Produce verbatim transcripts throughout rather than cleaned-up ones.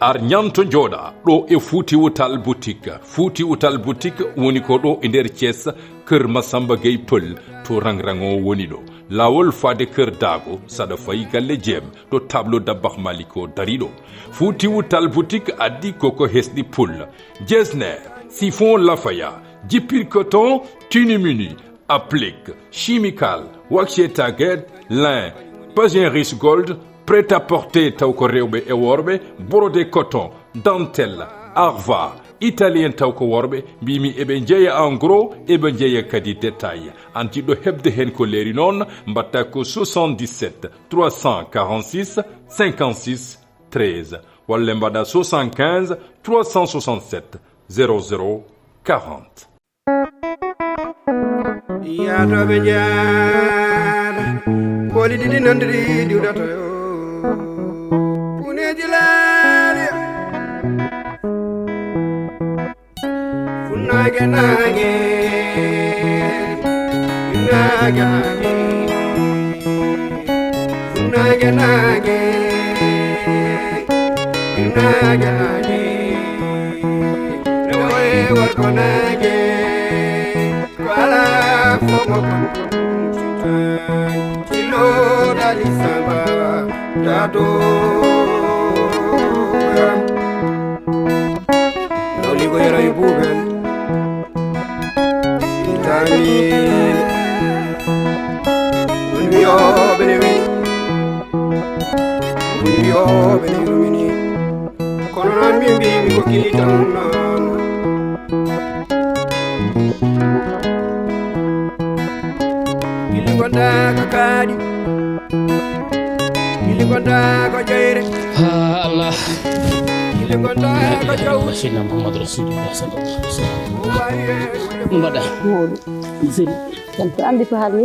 Ar ñanto jooɗa ɗo e Fuuti Wutal Boutique. Fuuti Wutal Boutique woni ko ɗo e nder Thiès, Kër Massamba Gueye Peul, to rang-rang o woni ɗo. Laawol faade Kër Daago, saɗa fayi galle Jeem, ɗo tableau Dabbaax Malik o dari ɗo. Fuuti Wutal Boutique addi koko hesɗi pul. Jesner, chiffon lafaya, jippir coton, tini-mini, applique, chimical, waxé target, lin, pageris gold, prêt-à-porter taw ko rewɓe e worɓe, brodé coton, dentelle, arva, italien taw ko worɓe, mbimi eɓe jeeya en gros, eɓe jeeya kadi détail. An jiɗɗo heɓde hen ko leeri noon, mbatta ko soixante-dix-sept trois cent quarante-six cinquante-six treize, walla mbaɗa soixante-quinze trois cent soixante-sept zéro zéro quarante. Yaadooɓe njaada, kooli ɗiɗi nandiri diwdata yo. Puneeji laali. Funnaage naage, naage naage. Funnaage naage, naage naage. Rewo e worgo naage. Ko alaa fof mo kon kon. Tilo dali samba. Daado. Nawligo yero e buuɓe. Itaani. Won wiyooɓe ne wi. Won wiyooɓe ne rumini. Kono noon min mbimi ko gili tan noon. Gili gonɗa ko kaaɗi. Gili gonɗa ko jeyre. Ha, Allah. Gili gonɗa ko jaw. Seydina Muhammad Rasulullah sallallahu alaihi wasallam. No mbaɗa? Mawɗo. Seydi. Tan ko andi ko haalmi.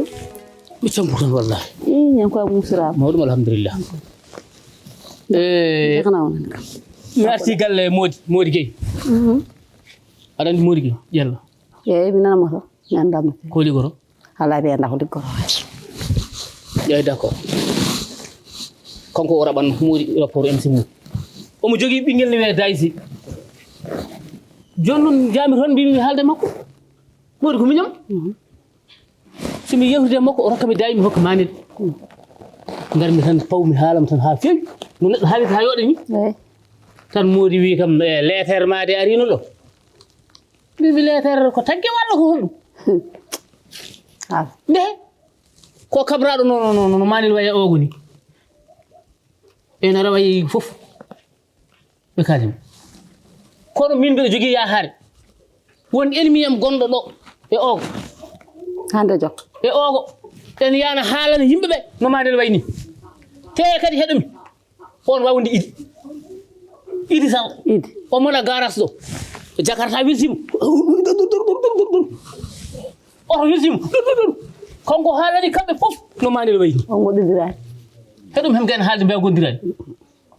Mi tampu tan wallahi. Ii, ñan ko musura. Mawɗum, alhamdulillah. Eh, Kana wonan kam. Mi arti galle Mody, Mody Gueye. Mhm. Aɗa andi Mody Gueye, Ƴello? Eeyi, mi nana mo to, mi anndaa mo. Ko liggoro? Alaa, mi anndaa ko liggoro. Eeyi, d'accord. Kanko o raɓan Mody rapport M C mum. Omo jogii ɓinngel ne wiyee Daysi. Jooni noon, njaami toon, mbimi mi haalda e makko. Mody ko miñam. Mhm. So mi yewtide e makko, o rokka mi daay, mi hokka maanel. Mhm. Ngarmi tan, pawmi, haalami tan haa feewi. No neɗɗo haalirta haa yooɗa ni. Eeyi. Tan Mody wi kam, e, leeter ma de arino ɗo. Mbimi leeter ko tagge walla ko honɗum? Hmm. Ah. Nde ko kabraaɗo no, no, no, no Manel wayi e Oogo ni. E no rawayi fof. Ɓe kaali mo. Kono min mbiɗa jogii yahaare. Won ennemi am gonɗo ɗo e Oogo. Hande jok. E Oogo. En yana haalana yimɓe ɓe no Manel wayi ni. Te kadi heɗomi. On wawde Idi. Idi Sall. Idi. O mona garage ɗo. Jakarta wiltimo. Oto wiltimo. Kanko haalani kamɓe fof no Manel wayi ni. On goɗɗodirani. Heɗum hem gen haalde mbe gondirani.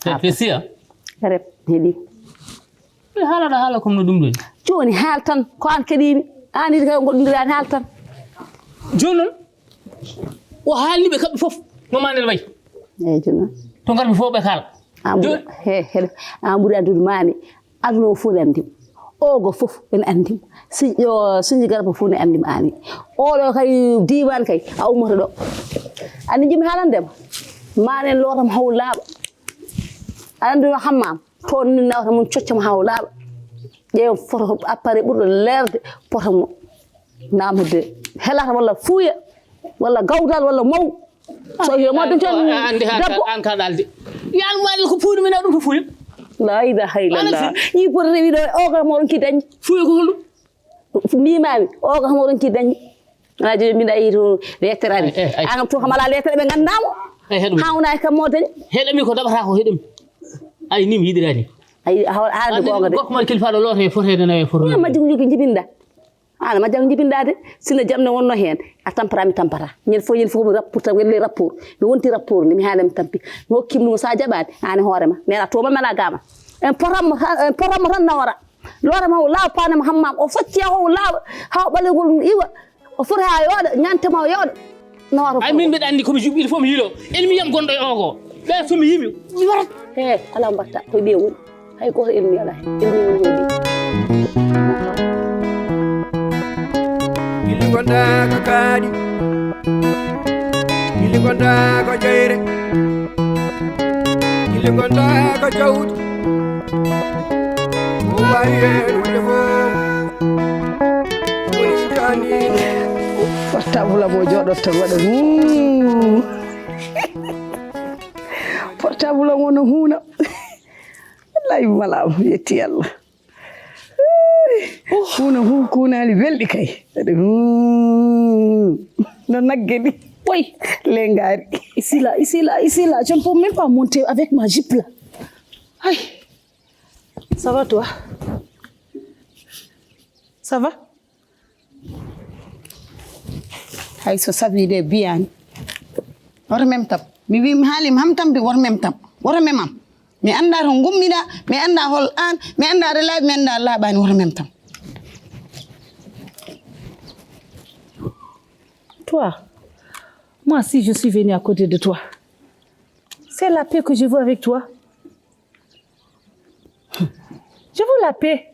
Te, te siya. Rep, heɗi. Ɓe haalata haala comme no ɗum ɗo. Jooni haal tan, ko an keɗimi. An idi kay on goɗɗodirani haal tan. Jooni noon, o haalni ɓe kamɓe fof no Manel wayi. Eeyi, jooni noon. To ngarmi fof ɓe kaala. An ɓuri, he, he, an ɓuri addude maani. Aduna o fof ne anndi mo. Oogo fof ene anndi mo. Si, yo, Sinji Garba fof ne anndi mo aani. Oɗo kay diiwaan kay, a ummoto ɗo. Anndi jimi haalande ma. Manel lootam haw laaɓa. Aɗa anndi no Hammam. Toon min nawata mum coccam haa o laaɓa. Ƴeewa foto appareil ɓurɗo leerde poto mo. Namde helata walla fuuya, walla gawdal, walla maw. So yo mo ɗum tan. Andi han debbo. An ka ɗalde. Yan walla ko puuɗi min ɗum to fuuya. La ilaha illallah. Wala si. Yi poto rewi ɗo o ka mo ronki dañ. Fuuya ko holɗum? Mbimami o ka mo ronki dañ. Ana joni mbiɗa yi to lettere ari. Eh, eh, ay. An kam to kam ala lettere ɓe nganndaamo. Ay, heɗum. Hawna e kam mo dañ. Heɗami ko daɓata ko heɗum. Ay, ni mi yiɗirani. Ay, haw-, haalde goonga de. Gorko ma kilifa ɗo looto e foto e nana e foto. Ina majji ko jibinɗa. Ana majji ko jibinɗa de. Sinno jam ne wonno heen. A tampata, mi tampata. Ñande fof, ñande fof mi rapport tan, waɗi rapport. Mi wonti rapport ni, mi haala mi tampi. Mi hokki mo ɗum, so a jaɓaani, aan e hoore ma. Nela to ma mala gama. En potam mo tan, en potam mo tan nawora. Loota ma o laawa paane mo Hammam. O socci o laawa. Haa o ɓaleeɓe iwa. O foti haa yooɗa, ñande ma o yooɗa. Nawata. Ay, min mbiɗa anndi ko mi juɓɓiɗo fof mi yilo. Ennemi am gonɗo e Oogo. Ɓe so mi yimi, mi warat. He, ala mbatta, koye ɓe woni. Hay gooto elmi alaa heen. Elmi woni hoyɗi. Gilli gonda ko kaaɗi, gilli gonda ko jeyre, gilli gonda ko jawdi. Ko mbaawi heen wonde fof, woni sukkandiinde. Portable am o jooɗoto tan waɗa, hmm. Portable am o no huuna. Wallahi malaama, yetti Allah. Huuna hu-, kuunaali belɗi kay. Waɗa, hmm. No nagge ni. Oui. Lengaari. Ici là, ici là, ici là. Je ne peux même pas monter avec ma jupe là. Aïe. Ça va toi ? Ça va ? Hay so safii de biyaani. Woto mem tam. Mi wii mi haali mi ham tam de woto mem tam. Woto mem am. Mi anndaa to ngummiɗaa, mi anndaa hol aan, mi anndaa aɗa laaɓi, mi anndaa a laaɓaani, woto mem tam. Toi, moi si je suis venue à côté de toi, c'est la paix que je veux avec toi. Je veux la paix.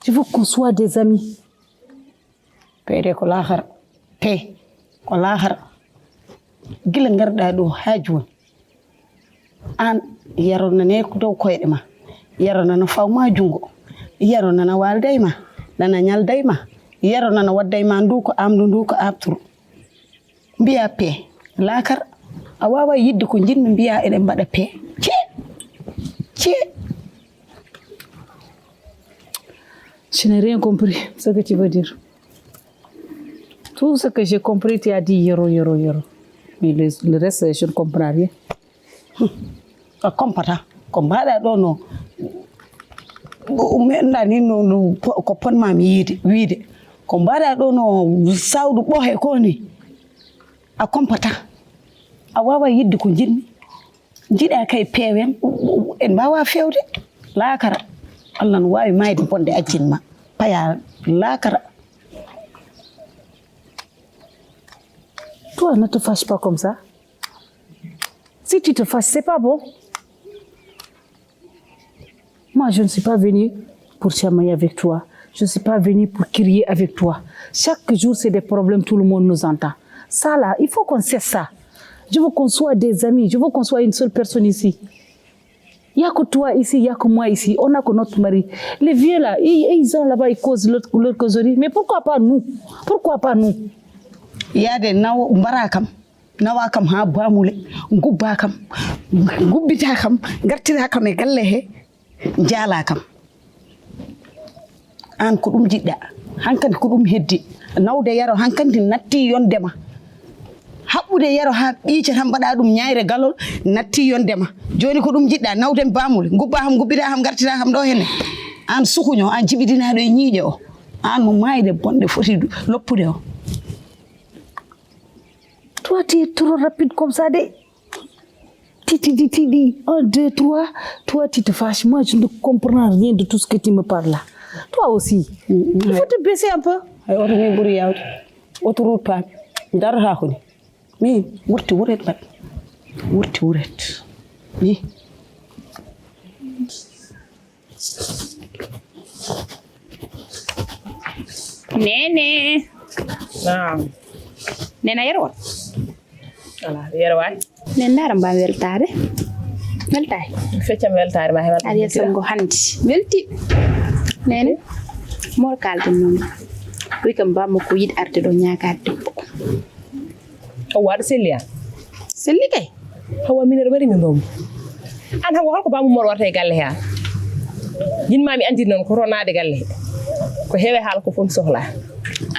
Je veux qu'on soit des amis. Paix de ko laakara. Paix ko laakara. Gila ngarɗaa ɗo haa jooni. Aan yero nana e dow koyɗe ma. Yero nana faw ma junngo. Yero nana waalda e ma. Nana ñalda e ma. Yero nana wadda e ma ndu ko aamdu ndu ko aaɓturu. Mbiyaa paix. Laakara. A waawaa yiɗde ko njiɗmi mbiyaa eɗen mbaɗa paix. Cee. Cee. Je n'ai rien compris ce que tu veux dire. Tout ce que j'ai compris, tu as dit yero, yero, yero. Mais le, le reste, je ne comprends rien. A compata. Ko mbaɗa ɗo no, mi anndaa ni no, no po-, ko potmaa mi yiide, wiide. Ko mbaɗa ɗo no sawdu ɓohe ko ni. A compata. A waawaa yiɗde ko njiɗmi. Njiɗaa kay peewen, en mbaawaa feewde. Laakara. Allah no waawi maayde bonde ajjin ma. Payaa laakara. Toi, ne te fâche pas comme ça. Si tu te fâches, c'est pas bon. Moi, je ne suis pas venue pour chamailler avec toi. Je ne suis pas venue pour crier avec toi. Chaque jour, c'est des problèmes, tout le monde nous entend. Ça là, il faut qu'on cesse ça. Je veux qu'on soit des amis. Je veux qu'on soit une seule personne ici. Il y a que toi ici, il y a que moi ici. On n'a que notre mari. Les vieux là, ils, ils sont là-bas, ils causent leur, leur causerie. Mais pourquoi pas nous ? Pourquoi pas nous ? Yaade naw mbara kam, nawa kam haa baamule, ngubba kam, ngubbita kam, ngartira kam e galle he, njaala kam. Aan ko ɗum njiɗɗaa, hankadi ko ɗum heddi. Nawde yero hankadi natti yonde ma. Haɓɓude yero haa ɓiica tan mbaɗa ɗum ñaayre galol natti yonde ma. Jooni ko ɗum njiɗɗaa, nawden baamule, ngubba kam, ngubbita kam, ngartita kam ɗo henne. Aan sukuño, aan jibidinaaɗo e ñiiƴe o. Aan mo maayde bonde foti du-, loppude o. Toi, tu es trop rapide comme ça, de. Titi, titi, di. Un, deux, trois. Toi, tu te fâches. Moi, je ne comprends rien de tout ce que tu me parles là. Toi aussi. Mm, mm, il faut te baisser un peu. Ay, oto ni ɓuri yawde. Autoroute paami. Mi darata ko ni. Mi wurti wuret mbaɗ. Wurti wuret. Mi. Nene. Naam. Nena yero won. Ala, yero waay. Nen ndaara mba weltaade. Weltaay. Feccam weltaade ma heɓal. Ari songo hannde. Welti. Nene. Mor kalden noon. Wi kam bamma ko yiɗi arde ɗo ñaagaade debbo. Hawa aɗa selli an? Selli kay. Hawa min aɗa mari min bammu. An hawa holko bammu mor warta e galle he an? Jinma mi andir noon ko ronaade galle he. Ko heewe haala ko fof mi sohla.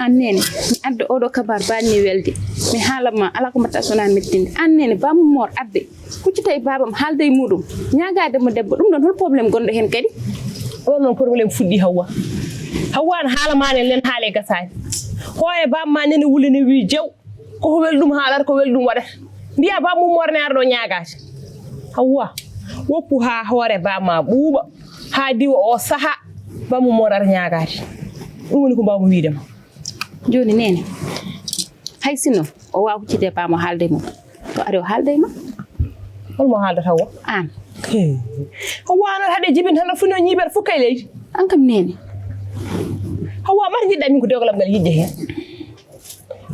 An nene, mi adda oɗo kabar banni welde. Mi haala ma ala ko mbatta sona mettinde. An nene bammu mor adde. Kuccita e babam haalda e muɗum. Ñaagaade mo debbo ɗum ɗon hol problème gonɗo hen kadi? Ɗon noon problème fuɗɗi Hawwa. Hawwa an haala ma nen nen haale gasaani. Hoore bamma nene wuli ne wi jaw. Ko ko weli ɗum haalata, ko weli ɗum waɗata. Mbiya bammu mor ne ara ɗo ñaagaade. Hawwa, woppu haa hoore bamma ɓuuɓa, haa diwa o saha, bammu mor ara ñaagaade. Ɗum woni ko mbawmi wiide ma. Jooni nene, hay sinno o waawa huccide bammo haalde mum, to ari o haalda e ma. Holmo haaldata o? Aan. Hawa, an aɗa haɗe jibin tan, no fino ñiiɓere fof kay leydi. An kam, neene. Hawa, mbaɗa jiɗɗa min ko dewgal am ngal yiɗde heen?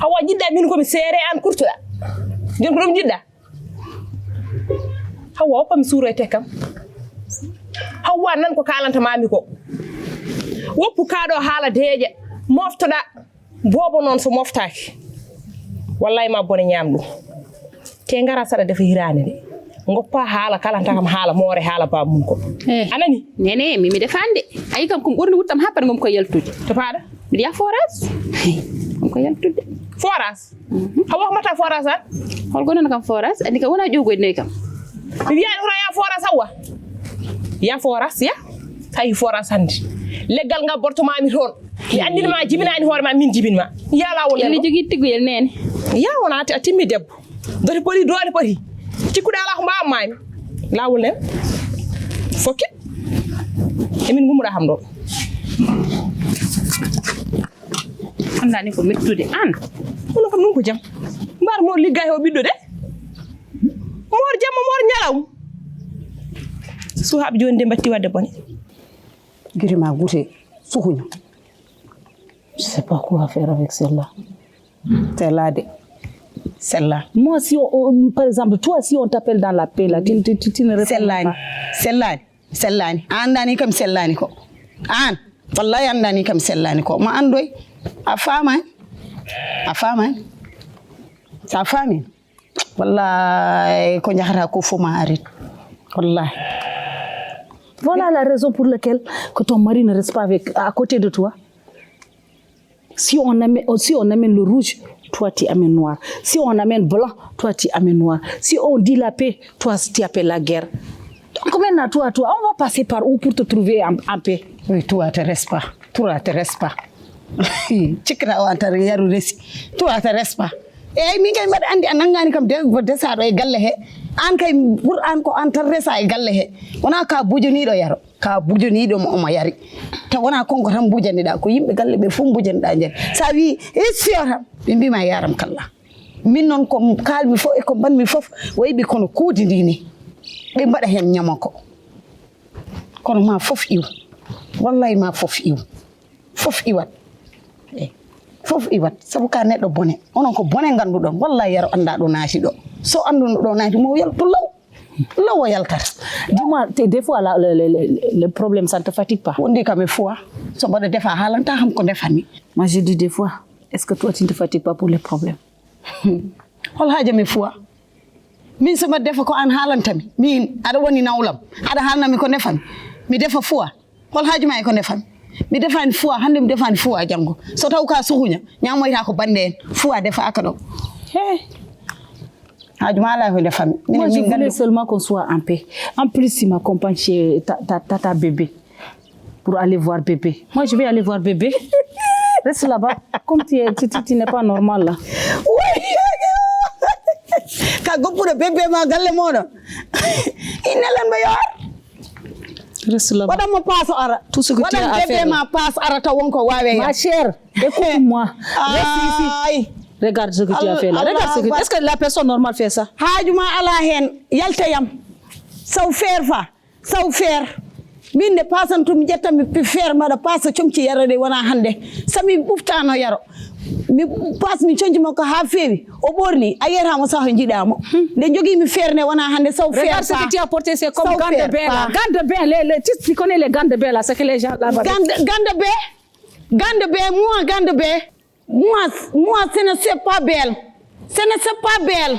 Hawa, jiɗɗa min ko mi seere, an kurtuɗa. Nden ko ɗum jiɗɗa? Hawa, woppa mi suuro e tekkam. Hawa, nan ko kaalanta maami ko. Woppu kaaɗo haala deeƴa. Moftoɗa. Boobo noon so moftaaki, wallay ma bone ñaam ɗum. Te ngara saɗa defa hiraande nde. Ngoppa haala kaalanta kam haala moore haala baabun ko. Eh. A nani? Neene, mi mi defaande. Ayi kam ko ɓurni wuttam haa pat ngom ko yaltude. To paaɗa? Mbiɗa yaha forage. Ngom ko yaltude. Forage? Mhm. Hawa ko mbatta forage an? Hol gonano kam forage? Andi kam wona ƴogoyde noy kam. Mi wiyaani hoto ya forage Hawa. Ya forage ya. Tawi forage hannde. Leggal ngal borto maami toon. Mi anndin ma jibinaani hoore ma, min jibin ma. Ya laawol nen. Ene jogii tigguyel neene. Ya wona a timmi debbo. Doti poti, doole poti. Cikkuɗa alaa ko mbaawammaami. Laawol nen. Fokkit. Emin ngummuɗa kam ɗo. Anndaani ko mettude an. Kono kam ɗum ko jam. Mbar mo ligga he o ɓiɗɗo de. Moor jamma, moor ñalawma. Suhaaɓe jooni de mbatti wadde bone. Giri ma gute suhuño. Je sais pas quoi faire avec celle-là. Celle-là de. Celle-là. Moi, si on, on- par exemple, toi, si on t'appelle dans la paix, là, tu, tu, tu, tu ne réponds Sellaani. Pas. Sellaani. Sellaani. A anndaani kam sellaani ko. Aan. Wallahi anndaani kam sellaani ko. Ma anndoy. A faamaani. A faamaani. Sa faami. Wallahi ko njahata ko fof ma arit. Wallahi. Voilà la raison pour laquelle que ton mari ne reste pas avec, à côté de toi. Si on amène, si on amène le rouge, toi tu amènes noir. Si on amène blanc, toi tu amènes noir. Si on dit la paix, toi tu appelles la guerre. Donc maintenant, toi, toi, on va passer par où pour te trouver en, en paix? Oui, toi, te reste pas. Toi, te reste pas. Cikkata o antar yaru resi. Toi, te reste pas. Eyyi, min kay mbaɗa anndi a nanngaani kam de-, ko desaɗo e galle he. Aan kay ɓur aan ko aan tan resa e galle he. Wona ka bujaniiɗo yaro. Ka bujaniiɗo mo omo yari. Taw wona konko tan mbujaniɗa, ko yimɓe galle ɓe fof mbujaniɗa njari. Sa wi, "Issiyo tan," ɓe mbima, "Yaram kalla." Min noon ko kaalmi fof e ko mbanmi fof, wayi ɓe kono kuudi ndi ni. Ɓe mbaɗa heen ñamoko. Kono ma fof iw. Wallay ma fof iw. Fof iwat. Eh, fof iwat. Sabu ka neɗɗo bone. Onon ko bone ngannduɗon. Wallay yaro annda ɗo naati ɗo. So annduno ɗo naati, mo yaltu law. Law o yaltata. Dis-moi, t'es- des fois, là, le, le, le, le problème, ça ne te fatigue pas? Wondi kam e fois. So mbaɗa defa haalanta kam ko ndefanmi. Moi, je dis des fois, est-ce que toi, tu ne te fatigues pas pour les problèmes? Hol haajam e fois? Min so mbaɗa defa ko an haalantami. Min, aɗa woni nawlam. Aɗa haalnami ko ndefanmi. Mi defa fois. Hol haaju ma e ko ndefanmi? Mi defaani fois, hannde mi defaani fois janngo. So taw ka suhuña, ñamoyta ko bannde en. Fois defaaka ɗo. Hey. Haaju ma alaa ko ndefanmi. Minen Moi, je min voulais nganndi. Seulement qu'on soit en paix. En plus, tu m'accompagnes chez ta, ta, ta, ta bébé pour aller voir bébé. Moi, je vais aller voir bébé. Reste là-bas. Comme tu es, tu, tu, tu n'es pas normal là. Ka goppuɗo bébé ma galle moɗon. Inna lan mo yo ar. Reste là-bas. Waɗan mo paas o ara. Tout ce que tu as à faire là. Waɗan bébé ma paas ara taw wonko waawe. Ma chère, écoute-moi. Reste ici. Ay. Regarde ce que tu as fait là. Regarde ce que, est-ce que la personne normale fait ça? Haaju ma alaa heen. Yalta yam. Saw feer fa. Saw feer. Min nde paasan tun mi ƴetta mi pe-, feer mbaɗa paas comci yara de wona hannde. Sami ɓuftano yaro. Mi paas mi conci makko haa feewi. O ɓorni. A yiyata mo saho jiɗa mo. Nde jogii mi feer nde wona hannde saw feer. Regarde ce que tu as porté, c'est comme gants de bain là. Gants de bain, les, les, tu, tu connais les gants de bain là, ce que les gens là-bas. Gants de, gants de bain. Gants de bain, moi, gants de bain. Moi, moi, ce ne c'est pas belle. Ce ne c'est pas belle.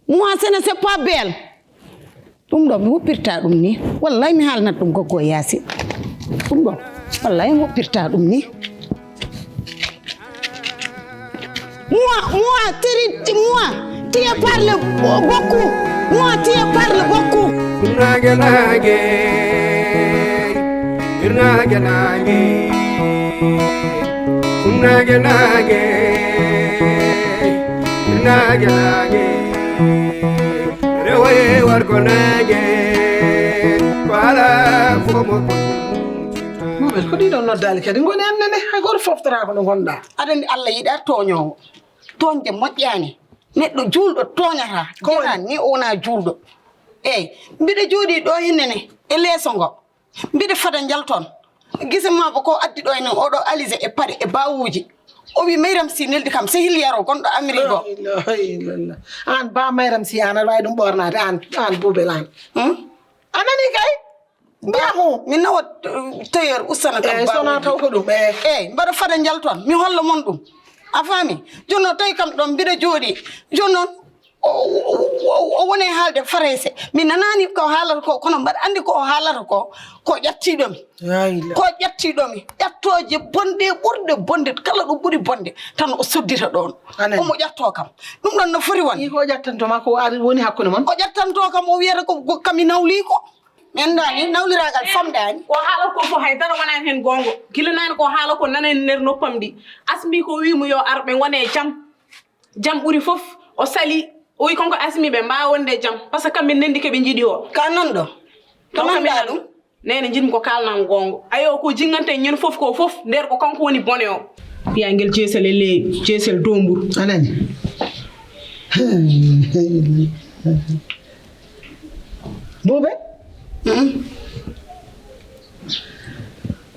Moi, ce ne c'est pas belle. Ɗum ɗo mi woppirta ɗum ni. Wallahi mi haalnat ɗum goggo Yaasin. Ɗum ɗo wallahi mi woppirta ɗum ni. Moi, moi, tiri, moi, tu es parle beaucoup. Moi, tu es parle beaucoup. Nage, nage. Hirnaange naange, hirnaange naange, hirnaange naange, rewoye wargo naange, ko alaa fof mo. Mohamed, ko ɗiɗo noddaali kadi ngoni annene, hay gooto foftoraako ɗo ngonɗaa. Aɗa anndi Allah yiɗaa tooñoowo. Tooñde moƴƴaani. Neɗɗo juulɗo tooñataa. Ko woni? Ni o wonaa juulɗo. Eey, mbiɗa jooɗii ɗo henne ne e leeso ngo. Mbiɗa fada njalton. Gise maaba ko addi ɗo enen oɗo Alizé e paɗe e bawuuji. O wi Mayram Sy neldi kam sehil Yero gonɗo Amérique o. La ilaha illallah. An ba Mayram Sy an aɗa wawi ɗum ɓornade an an Boubel an. Hmm? A nani kay? Ba ho. Mi nawa tailleur ustana kam. Eyi sona taw ko ɗum e. Eyi mbaɗa fada njalton mi holla mon ɗum. A faami? Jooni noon tawi kam ɗon mbiɗa jooɗi. Jooni noon o woni e haalde farayse mi nanaani ko haalata ko kono mbaɗa anndi ko o haalata ko ko ƴattiiɗo mi ko ƴattiiɗo mi ƴattooje bonɗe ɓurɗe bonde kala ɗo ɓuri bonde tan o soddita ɗoon omo ƴattoo kam ɗum ɗon no foti wonde ko ƴattanto ma ko ari woni hakkunde mon o ƴattanto kam o wiyata ko kami nawlii ko mi anndaani nawliraagal famɗaani ko haalata ko fof hay dara wonani heen goonga gila naani ko haala ko nanani nder noppam ndi asmi ko wii mo yo ar ɓe ngone e jam Jam ɓuri fof, o sali, o wi kanko Asimi ɓe mbaawa wonde e jam, parce que kam min ndenndi ke ɓe njiɗi o. Ka nanɗo? To nanɗa ɗum? Neene njiɗmi ko kaalnam goonga. Ayo ko jingante ñen fof ko fof nder ko kanko woni bone o. Mbiya ngel jeesel e ley jeesel domburu. Anani. Buuɓe?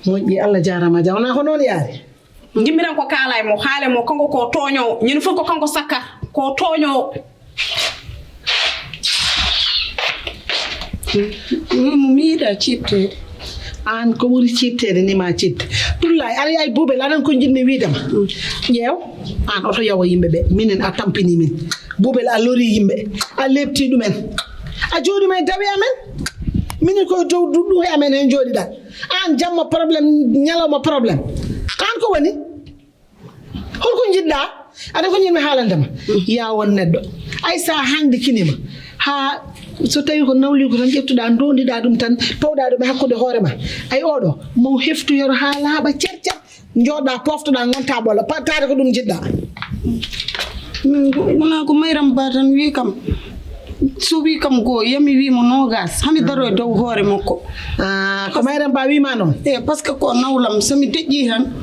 Moƴƴi Allah jaarama jam. Wona ko noon yaari? Jimmiran ko kaala e mo haale mo kanko ko tooñoowo ñande fof ko kanko sakka ko tooñoowo mi yiɗa ciɓteede aan ko ɓuri ciɓteede ni ma ciɓte tullaay aɗa yaay buubel aɗan ko jinmi wiidema ƴeew aan oto yawo yimɓe ɓe minen a tampini min buubel a lori yimɓe a leɓti ɗumen a jooɗima e dawi amen minen koye dow ɗuɗɗu e amen hen jooɗiɗa Aan jamma problème ñalawma problème aan ko woni holko jiɗɗa aɗa ko jiɗmi haalande ma ya won neɗɗo ay sa hangde kinima ha so tawi ko nawligo tan ƴettuɗa dondiɗa ɗum tan pawɗa ɗum e hakkude hoore ma ay oɗo mo heftoyoro ha laaɓa cer cer Jooɗa poftoɗa gonta ɓolo pattaade ko ɗum jiɗɗa. Min wona ko mayram ba tan wi kam so wi kam goo yami wi mo nogas hami daro e dow hoore makko. Ah, ko mayram ba wima noon. E parce que ko nawlam somi deƴƴi tan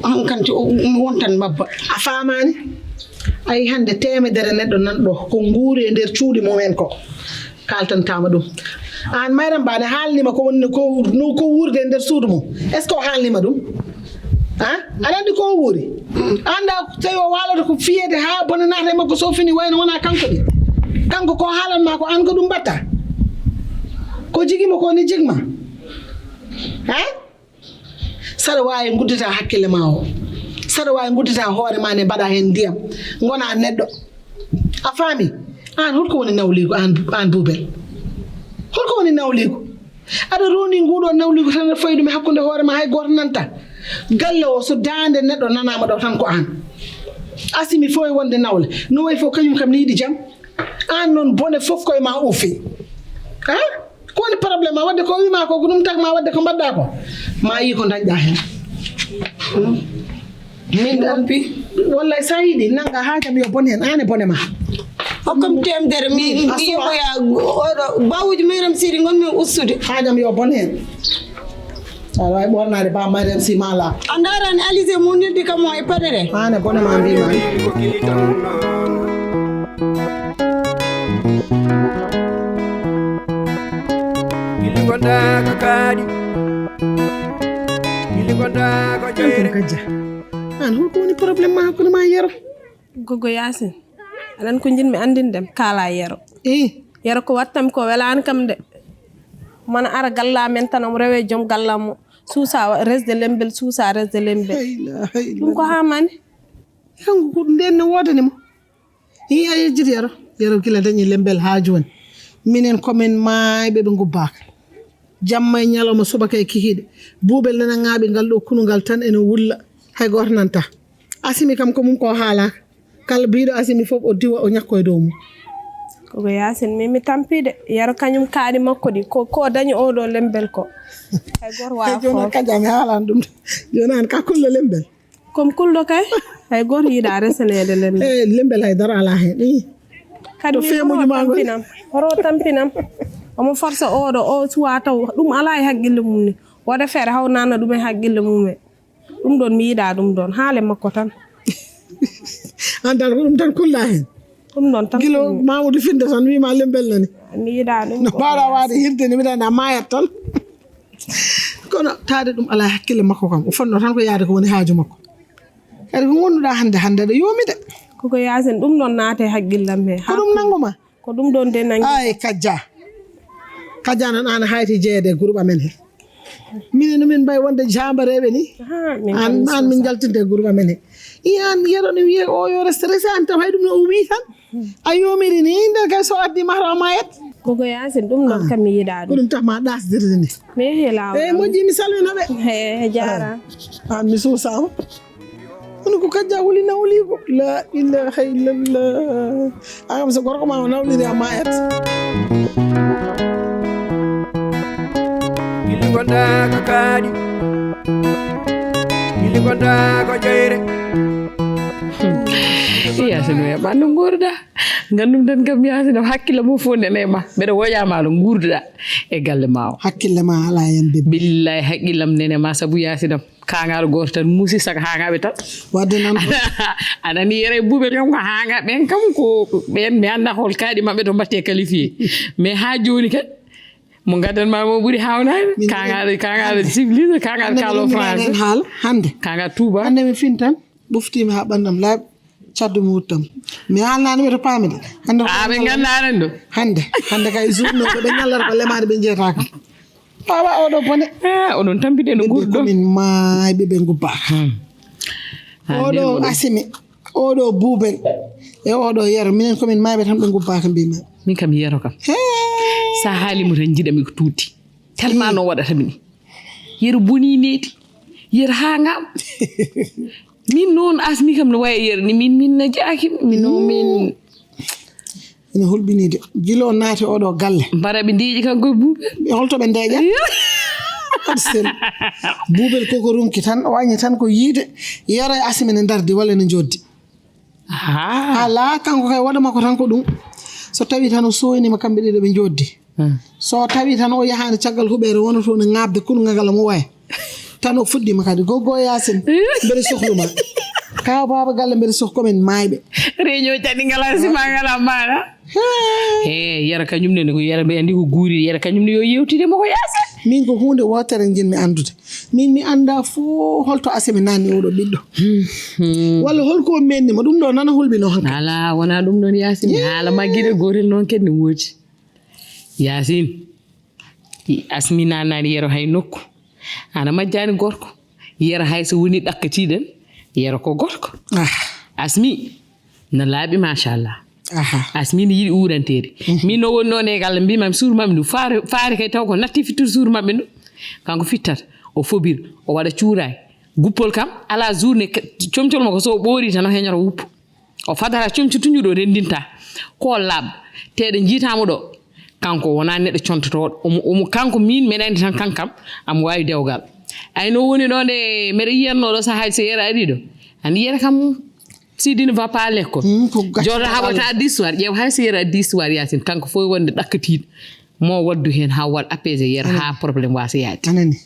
hankanti mi wontan babba. A famani? Ayi hande temedere neɗɗo nanɗo ko guuri e nder cuuɗi mumen ko. Kaltantama ɗum an mayram ba ne haalnima ko woni ko no ko wuurde e nder suudu mum est ce que o haalnima ɗum a aɗa andi ko o wuuri anda tawi o waalata ko fiyede ha bone naata e makko so fini wayno wona kanko ɗi kanko ko haalanma ko an ko ɗum mbatta ko jigima ko ni jigma a Saɗa waawi nguddita hakkille ma o saɗa waawi nguddita hoore ma nde mbaɗa heen ndiyam ngona neɗɗo a faami aan holko woni nawliigu aan aan buubel holko woni nawliigu aɗa roni nguɗo nawliigu tan aɗa fawi ɗum e hakkunde hoore ma hay gooto nanta galle o so daande neɗɗo nanaama ɗo tan ko aan asimi fof e wonde nawle no wayi fof kañum kam ne yiɗi jam aan noon bone fof koye ma ufi a Ko woni problème ma wadde ko wima ko ko ɗum tag ma wadde ko mbaɗɗa ko ma yi ko dañɗa hen min ɗan wallay sa yiɗi nanga hajam yo bon hen an e bone ma hokkam temdere mi yimoya oɗo bawuji mayram siri gonmi ustude hajam yo bon hen aɗa wawi ɓornade ba mariam si mala a darani alise mo neldi kam o e paɗere an e bone ma mbima An holko woni problème ma hakkude ma e Yero? Gogo Yaasin, aɗa anndi ko njiɗmi anndindem kaala e Yero. Ih. Yero ko waɗtam ko welaani kam de. Mana ara galla men tan omo rewe joom galla mo suusa resde lembel suusa resde lembel. Ɗum ko haa mani? Kanko ko nden no woodani mo. Hii a yejjiti Yero? Yero gila dañi lembel haa jooni. Minen ko min maayɓe ɓe ngubbaaka. Jamma e ñalawma subaka e kikiiɗe. Buubel nana ŋaaɓi ngal ɗo kunu ngal tan ene wulla. Hay gooto nantaa. Asimi kam ko mum ko haalaaka. Kala biiɗo Asimi fof o diwa o ñakko e dow mum. Koko Yaasin min mi tampii de. Yero kañum kaaɗi makko ɗi ko ko dañi oo ɗoo lembel ko. Hay gooto waawaa foof. Jooni an kadi a mi haalaani ɗum de. Jooni an ka kullo lembel. Comme kulɗo kay hay gooto yiɗaa resaneede lembel. E lembel hay dara alaa heen ii. Kadi min horo tampinam horo tampinam omo forsa oɗo o suwa taw ɗum alaa e haqqille mum ni wooda feere haw nanna ɗum e haqqille mum e ɗum ɗoon mi yiɗaa ɗum ɗoon haale makko tan. An dal ko ɗum tan kullaa heen. Ɗum ɗoon tan gilo mamudu finde tan wima lembel nani. Mi yiɗaa ɗum. No mbaawɗaa waawde hirde ni, mbiɗa anndi a maayat tan. Kono taade ɗum alaa e hakkille makko kam. O fotnoo tan ko yahde ko woni haaju makko. Kadi ko ngonduɗaa hannde, hannde aɗa yoomi de. Koko Yaasin, ɗum ɗon naati e hakkillam he. Ko ɗum nanngu ma? Ko ɗum ɗon de nanngi. Ay, Kajja. Kajja noon aan a hayti jeyeede e groupe amen he. Minen no min mbayi wonde jaambareeɓe ni. Aan, aan min njaltinte e groupe amen he. I aan Yero ne wiyee o yo reste, reste aan taw hay ɗum no o wii tan. A yoomiri ni, nden kay so addi mahra o maayat. Koko Yaasin, ɗum ɗon kam mi yiɗaa ɗum. Ko ɗum tax ma ɗaasdirde ni. Mi yehi laawol. Eey, moƴƴi, mi salmina ɓe. He, jaara. Aan mi suusaama. Kono ko Kajja wuli nawliigo. La ilaha illallah. An kam so gorko ma o nawliri a maayat. Gilli gonda ko kaaɗi. Gilli gonda ko jeyre. Yaasin o yaɓa no nguurda. Ngandum tan kam Yaasin o hakkille mo fof nene ma. Mbeɗa woƴama no nguurduɗa e galle ma o. Hakkille ma ala hen bébé. Billahi hakkillam nene ma sabu Yaasin am. Kaŋŋaaɗo gooto tan muusi, saka haŋaaɓe tan. Wadde noon ko a nani Yero e Buubel kam ko haŋaaɓe ɓen kam ko ɓen mi anndaa hol kaaɗi maɓɓe to mbaɗtee qualifié. Mais haa jooni kay, mo ngaddanmaa mo ɓuri haawnaade. Min kaŋŋaaɗo, kaŋŋaaɗo civilisé, kaŋŋaaɗo kaalo français. Hannde. Kaŋŋaaɗo tuuba. Hannde mi fin tan, ɓuftiimi haa ɓanndam laaɓi, caddu mi wuttam. Mi haalnaani ɓe to paami de. Hannde ko ɓe nganndaa aɗa anndi ɗum. Hannde, hannde kay journée ko ɓe ñallata ko lemaade ɓe njeyata kam. Awa oɗo bone. Ah, oɗon tampide no gurɗo. Komin maayɓe ɓe ngubba. Hmm. Ah, oɗo asimi, oɗo Buubel, e oɗo Yero. Minen komin maayɓe tan ɓe ngubbaaka mbima. Min kam Yero kam. Sa haalimo tan jiɗami ko tuuti. Tellement no waɗata mi ni. Yero boni needi. Yero haŋaama. Min noon asmi kam no wayi Yero ni min, min na jaaki. Min no min. Ina hulɓinii de. Gila o naati oɗo galle. Mbara ɓe ndeeƴi kanko e Buubel. Ɓe holto ɓe ndeeƴa? Iyo. Aɗa selli. Buubel koko ronki tan, o añi tan ko yiide Yero e Asimi ne ndardi walla ne njoddi. Ah. Alaa, kanko kay waɗa makko tan ko ɗum. So tawi tan o sooynima kamɓe ɗiɗo ɓe njoddi. Hmm. So tawi tan o yahaani caggal huɓeere wona toon e ŋaabde kulŋagal mo waya. Tan o fuɗɗiima kadi, "Goggo Yaasin, mbeɗa sohlu ma." Kaw baaba galle, "Mbeɗa soh-, komin maayɓe." Réunion caɗi ngala sima ngala maana. He, Yero kañum ne, ko Yero mbiɗa anndi ko guuri, Yero kañum ne yo yewtide mo ko Yaasin. Min ko huunde wootere njiɗmi anndude. Min mi anndaa fof holto Asimi nanni oɗo ɓiɗɗo. Hmm, hmm. Walla holko o menni mo, ɗum ɗo nana hulɓinoo hankadi. Alaa, wonaa ɗum ɗoon Yaasin. Yee. Haala majji de gootel noon kadi ne woodi. Yaasin. Asmi nanani Yero hay nokku. Ana majjani gorko. Yero hay so woni ɗakkatiɗen. Yero ko gorko. Ah. Asmi no laaɓi machallah. Aha. Asmi no yiɗi uranteeri. Mhm. Min no woni ɗon e galle mbimami suur maɓɓe ndu faare, faare kay taw ko natti fittude suur maɓɓe ndu. Kanko fittata, o fobir, o waɗa cuuraay. Guppol kam, ala journée ke-, comcol makko so o ɓoori tan o heñoto wuppo. O fadata comci tuñuɗo renndinta. Ko laaɓ. Te ɗo njiitaamo ɗo. Kanko wonaa neɗɗo contotooɗo. Omo, omo, kanko miin mbeɗa anndi tan kankam. Amo waawi dewgal. Ay no woni ɗo nde mbeɗa yiyatnoo ɗo sahaaji so Yero ari ɗo. Anndi Yero kam, si il ne va pas à l'école. Hmm, ko gacce jooɗo haɓata histoire. Ƴeew hay so Yero addi histoire Yaasin. Kanko fof wonde ɗakkatiiɗo. Mo waddu heen haa waɗ apaiser Yero haa problème waasa yaade. Anani.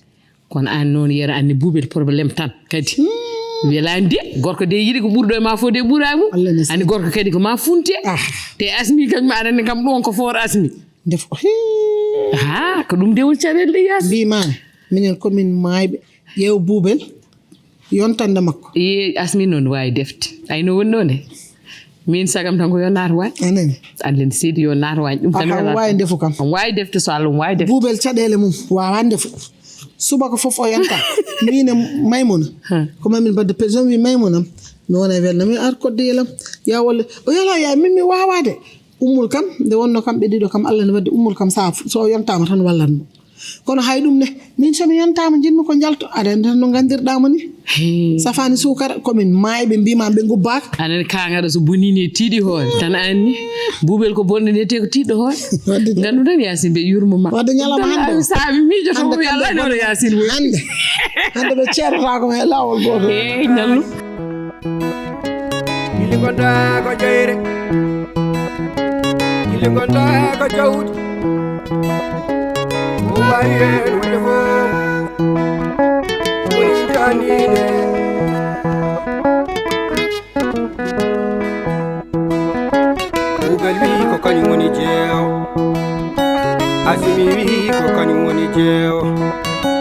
Kono aan noon Yero anni Buubel problème tan kadi. Hmm. Welaani de, gorko de yiɗi ko ɓurɗo e ma fof de ɓuraani mo. Allah ne anni gorko kadi ko ma funte. Ah. Te Asmi kañum aɗa anndi kam ɗoon ko for Asmi. Ndef-, hii. Ha, ko ɗum de woni caɗeele de Yaasin. Mbiimaami, minen komin maayɓe. Ƴeew Buubel, yontande makko. Ee, Asmi noon waawi defte. Ay no woni ɗoon de. Min sagam tan ko yo naat waañ. Anani. Allen seydi yo naat waañ. Ɗum tan wela waawi ndefu kam. On waawi defte so Allah on waawi defte. Buubel caɗeele mum waawa ndefu. Subaka fof o yanta. Min e Maymuna. Ha. Ko mamin badde président wi Maymuna. Mi wona e welna mi ar kodde yelam. Ya walla. O yala ya min mi wawa de. Ummul kam, nde wonno kam ɓe ɗiɗo kam Allah ne wadde ummul kam sa so o yantama tan wallan mo. Kono hay ɗum ne, min so mi yontaama, njiɗmi ko njalto. Aɗa anndi tan no nganndirɗaa mo ni. Hee. Safaani suukara, ko min maayɓe mbiima ɓe ngubbaaka. Aɗa anndi kaŋŋaaɗo so boniino e tiiɗi hoore, tan a anndi. Buubel ko bonɗo ni, te ko tiiɗɗo hoore. Wadde de. Nganndu tan Yaasin ɓe yurmo ma. Wadde ñalawma hannde o. Saabi miijoto mo wiya lani hono Yaasin woni. Hannde. Hannde ɓe ceerataako ma e laawol gooto. Eey, ñallu. Gilli gonda ko jeyre. Gilli gonda ko jawdi. Ko mbawi heen wonde fof. Woni janine. Kuugal wi ko kañum woni jeewo.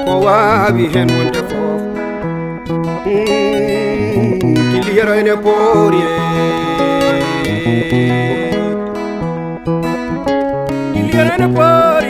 Ko waawi heen wonde fof. Mm, kili yero ene poori. Kili yero ene poori.